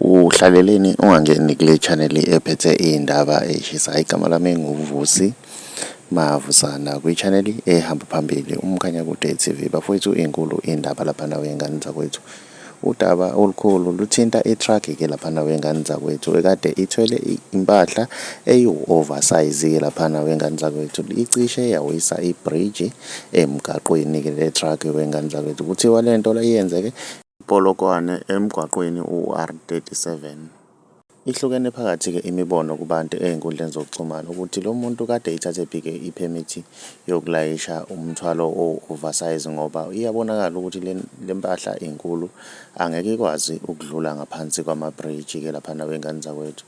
Uhlaleleni ungangeni kule channel ephethe iy'ndaba ey'shisayo. Igama lami nguVusi Mavusana kwi-channel ehamba phambili uMkhanyakude TV. Bafowethu inkulu indaba laphana wey'ngane zakwethu. Udaba olukhulu luthinta i-truck-ke laphana wey'ngane zakwethu ekade ithwele impahla eyiwu-oversize-ke laphana wey'ngane zakwethu. Icishe yawisa ibhriji emgaqweni-ke le truck wey'ngane zakwethu. Kuthiwa le nto le yenzeke Polokwane emgwaqweni u-R 37. Ihlukene phakathi-ke imibono kubantu ey'nkundleni zokuxhumana ukuthi lo muntu kade eyithathephi-ke iphemithi yokulayisha umthwalo o-oversize ngoba iyabonakala ukuthi le mpahla inkulu angeke ikwazi ukudlula ngaphansi kwamabhriji-ke laphana wey'ngane zakwethu.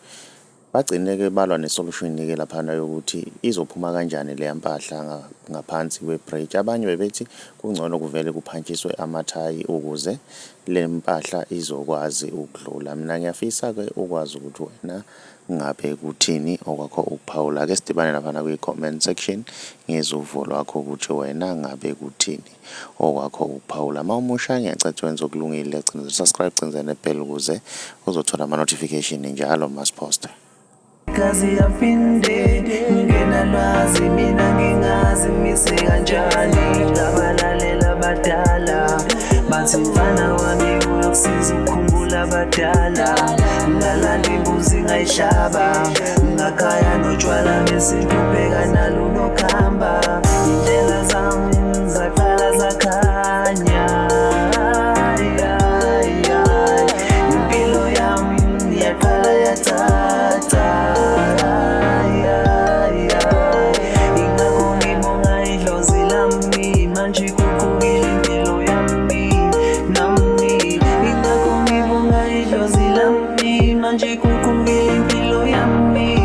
Bagcine-ke balwa ne-solution-ke laphana yokuthi izophuma kanjani leya mpahla ngaphansi kwe-bridge. Abanye bebethi kungcono kuvele kuphantshiswe amathayi ukuze le mpahla izokwazi ukudlula. Mina ngiyafisa-ke ukwazi ukuthi wena ngabe kuthini okwakho ukuphawula. Ake sidibane laphana kwi-comment section ngizwe uvo lwakho ukuthi wena ngabe kuthini okwakho ukuphawula. Uma umusha ngiyacela wenze okulungile, gcina subscribe, gcina ne-bell ukuze uzothola ama-notification njalo masiphosta. Kazi yaphinde ngingenalwazi mina ngingazi mise kanjani ngabalalela abadala bathi mfana wami uyokusiza ukukhumbula abadala ngalanda imbuzi ngayihlaba ngakhaya notshwala besintu ubheka nalo nokuhamba indlela zami zaqala zakhanya impilo yami yaqala yacaca ingakho ngibonga idlozi lami manje iguqukile impilo yami nami ingakho ngibonga idlozi lami manje iguqukile impilo yami.